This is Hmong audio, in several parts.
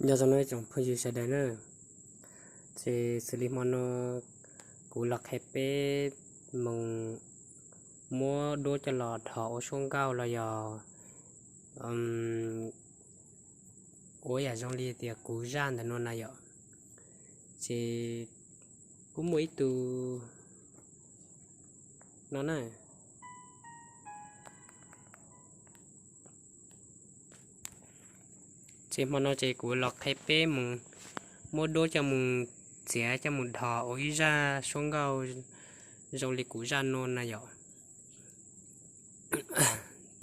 Nyob zoo nawb tsoom phooj ywg sawv daws na, ces xws li hmo no kuv los qhia peb mus muab duab coj los dhos ua suab nkauj los yog ua yam zoo li tias kuv zaj ntawm no na yom. Ces kuj muaj ib tug no na. Ces hmo no ces kuv los qhia peb mus muab duab coj mus txiav coj mus dhos ua ib zaj suab nkauj zoo li kuv zaj no na yom.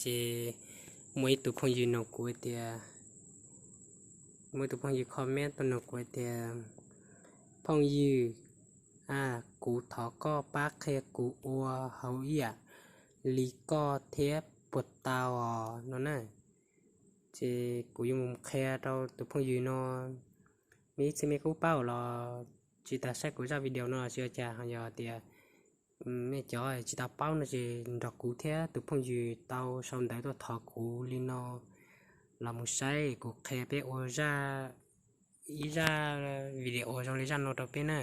Ces muaj ib tug phooj ywg nug kuv tias, muaj ib tug phooj ywg comment tuaj nug kuv tias, phooj ywg, kuv thov koj pab qhia kuv ua hauv ib yam li koj thiab puas tau os no na. Ces kuv yuav mus qhia rau tus phooj ywg no, mej ib txhia mej kuj paub los tsis tas saib kuv zaj video no los tsis ua cas, ho yog tias mej cov tsis tau paub no ces nrog kuv thiab tus phooj ywg tau sau ntawv tuaj thov kuv li no los mus saib kuv qhia peb ua zaj, ib zaj video zoo li zaj no rau peb na.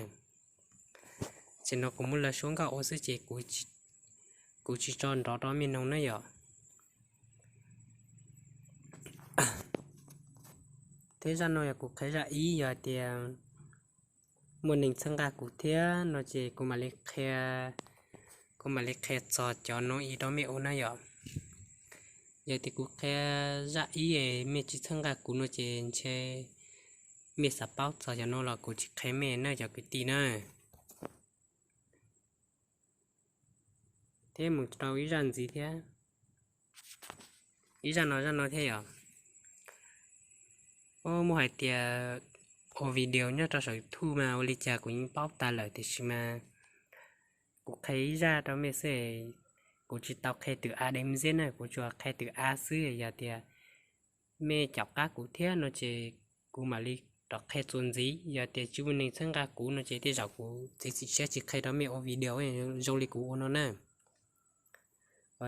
Ces no kuv muab lawv suab nkauj ua xwb ces kuv tsis tso nrov rau mej noog na yom. Thiab zaj no yog kuv qhia zaj ib, yog tias muaj neeg txhawb nqa kuv thiab no ces kuv mam li qhia, kuv mam li qhia txog cov no ib rau mej ua na yom. Yog tias kuv qhia zaj ib es mej tsis txhawb nqa kuv no ces ntshe mej xav paub txog cov no los kuv tsis qhia mej na cov kwv tij na. Thiab mus rau ib zaj ntxiv thiab, ib zaj no zaj no thiab yom. Muaj hais tias ua video nyob rau saum YouTube mas ua li cas kuv yeej paub tas lawm tiam sis mas kuv qhia ib zaj rau mej xwb, kuv tsis tau qhia tus a dej zeb na, kuv tsuas qhia tus a xwb. Yog tias mej caum qab kuv thiab no ces kuv mam li rov qhia txuas ntxiv, yog tias tsis muaj neeg txhawb nqa kuv no ces tej zaum kuv txiav txim siab tsis qhia rau mej ua video zoo li kuv ua no na.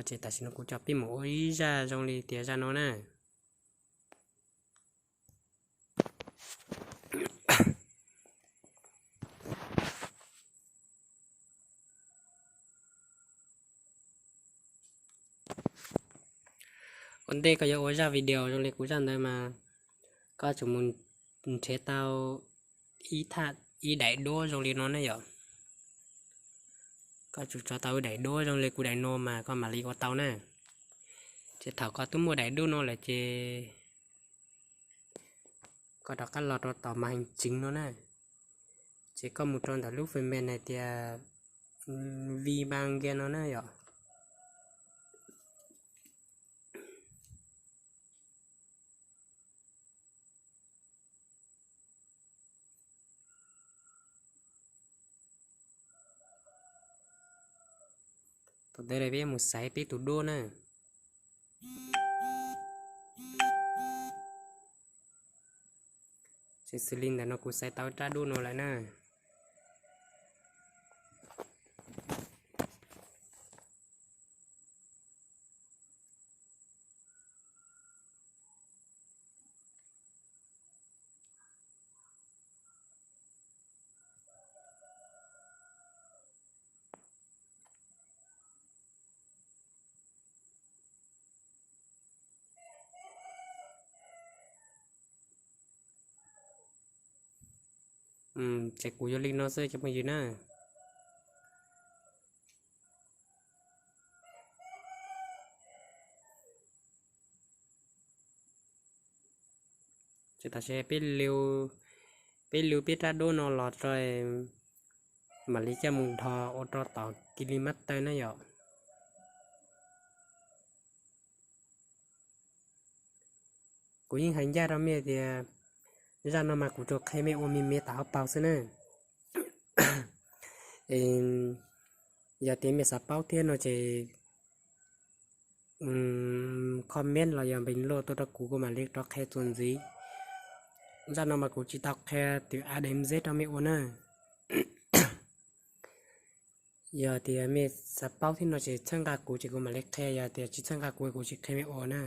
Ces tam sim no kuv coj peb mus ua ib zaj zoo li tias zaj no na. Ua ntej koj yuav ua zaj video zoo li kuv zaj ntawd mas koj tsum mus nrhiav tau ib thaj, ib daim duab zoo li no ne yom. Koj tsum tso tau ib daim duab zoo li kuv daim no mas koj mam li ua tau na. Ces thaum koj twb muaj daim duab no lawm ces koj rov qab los rau tom màn hình chính no na. Ces koj mus rau ntawm lub phần mềm hais tias Vbank no na yom. Thaum ntawd peb mus xaiv peb tus duab na. Ces xws li ntawm no kuv xaiv tau rab duab no lawm na. Ces kuv yuav li no xwb cov phooj ywg na. Ces tam sim peb, peb lub peb rab duab no los tso, mam li coj mus dhos ua rau tom KineMaster na yom. Kuv yeej hais ncaj rau mej tias zaj no mas kuv tsuas qhia mej ua me me tam hauv paus xwb na. Yog tias mej xav paub thiab no ces comment los yog bình luận tuaj rau kuv, kuv mam li rov qhia txuas ntxiv. Zaj no mas kuv tsis tau qhia tus a dej zeb rau mej ua na. Yog tias mej xav paub thiab no ces txhawb nqa kuv ces kuv mam li qhia, yog tias tsis txhawb nqa kuv kuv tsis qhia mej ua na.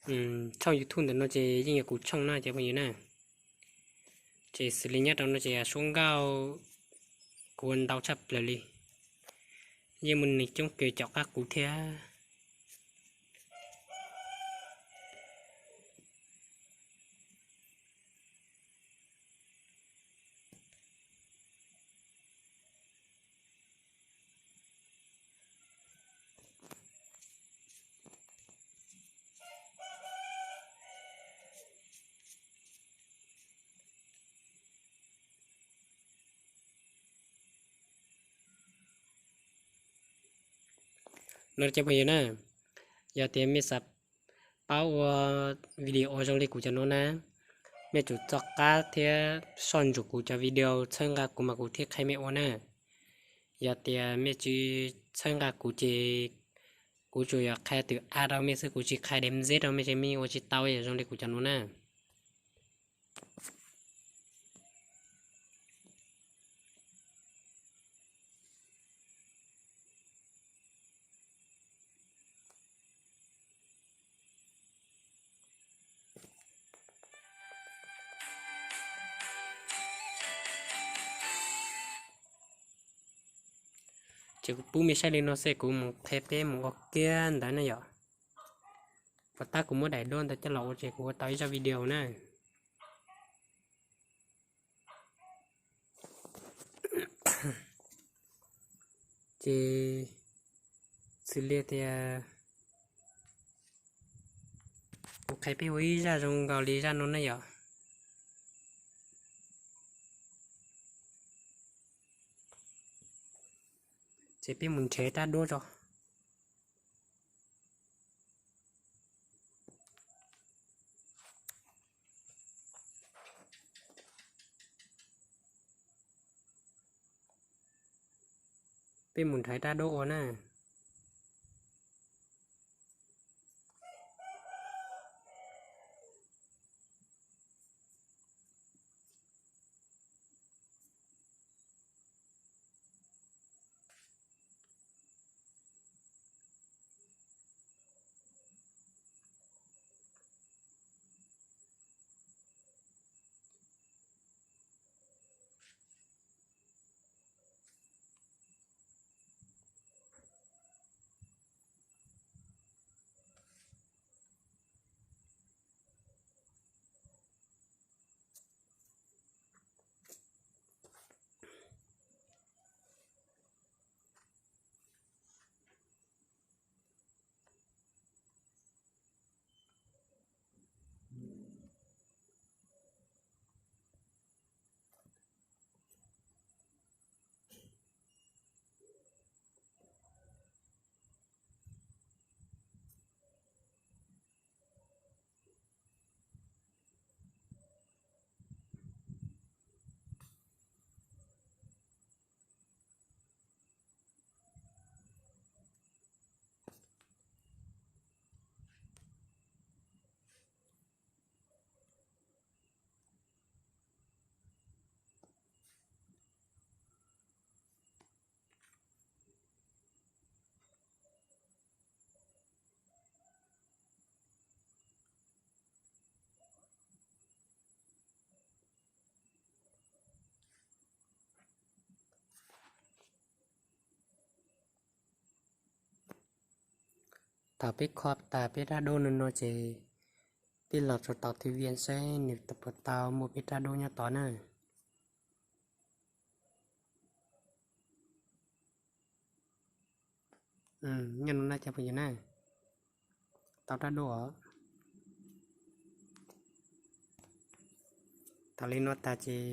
Tshooj YouTube ntawm no ces yeej yog kuv tshooj na cov phooj ywg na. Ces xws li nyob rau no ces suab nkauj kuv ua ntau tshaj plaws li, yeej muaj neeg coob kawg caum qab kuv thiab. No cov phooj ywg na, yog tias mej xav paub ua video zoo li kuv cov no na, mej tsum txoj qab thiab soj ntsuam kuv cov video, txhawb nqa kuv mas kuv thiaj qhia mej ua na. Yog tias mej tsis txhawb nqa kuv ces kuv tsuas yog qhia twm A rau mej xwb, kuv tsis qhia dev zeb rau mej ces mej ua tsis tau zoo li kuv cov no na. Ces kuv pub mej saib li no xwb, kuv mus qhia peb mus ua kiag ntawd na yom. Puas tab kuv muab daim duab ntawd coj los ua ces kuv ua tau ib zaj video na. Ces xws li tias kuv qhia peb ua ib zaj zoo nkaus li zaj no na yom. Ces peb mus nrhiav rab duab tso. Peb mus nrhiav rab duab ua na. Thaum peb kho tas peb rab duab no no ces peb los rau tom thwj viaj saib nws puas tau muaj peb rab duab nyob tod na. Nyob no na cov phooj ywg na, tau rab duab os. Thaum li no tas ces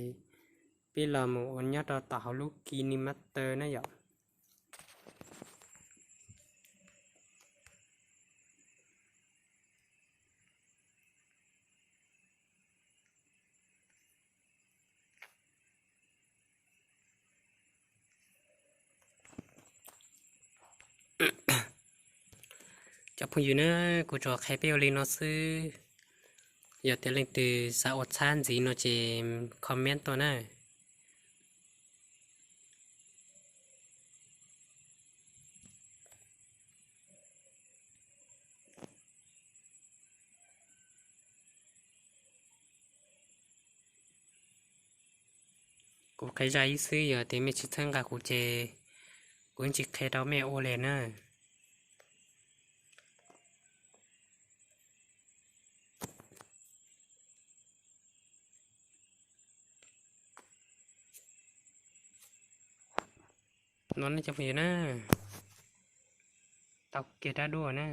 peb los mus ua nyob rau tom hauv lub KineMaster na yom. Cov phooj ywg na, kuv tsuas qhia peb ua li no xwb. Yog tias leej twg xav ua txhab ntxiv no ces comment tuaj na. Kuv qhia zaj ib xwb, yog tias mej tsis txhawb nqa kuv ces kuv yeej tsis qhia rau mej ua li na. No ne cov phooj ywg na, tau kiag rab duab na.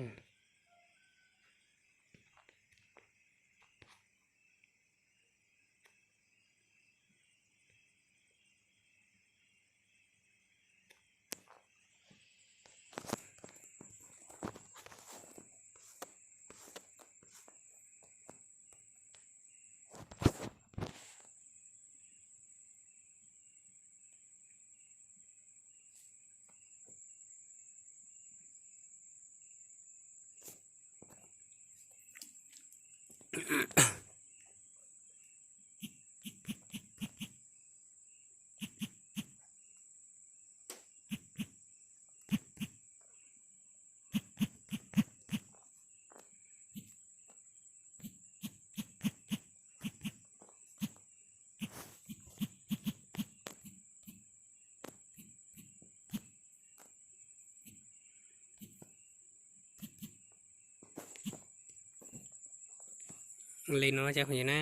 Li no cov phooj ywg na.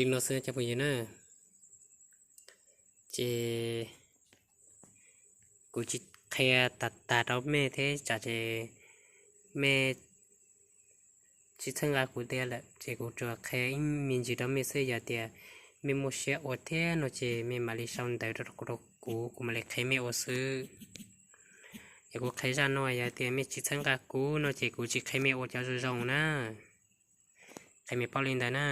Li no xwb cov phooj ywg na, ces kuv tsis qhia tag tag rau mej thiab tsam ces mej tsis txhawb nqa kuv tiag lawm, ces kuv tsuas qhia ib me ntsis rau mej xwb. Yog tias mej muaj siab ua thiab no ces mej mam li sau ntawv rau kuv, kuv mam li qhia mej ua xwb. Yog kuv qhia zaj no yog tias mej tsis txhawb nqa kuv no ces kuv tsis qhia mej ua cov zoo zoo na. Qhia mej paub li ntawd na.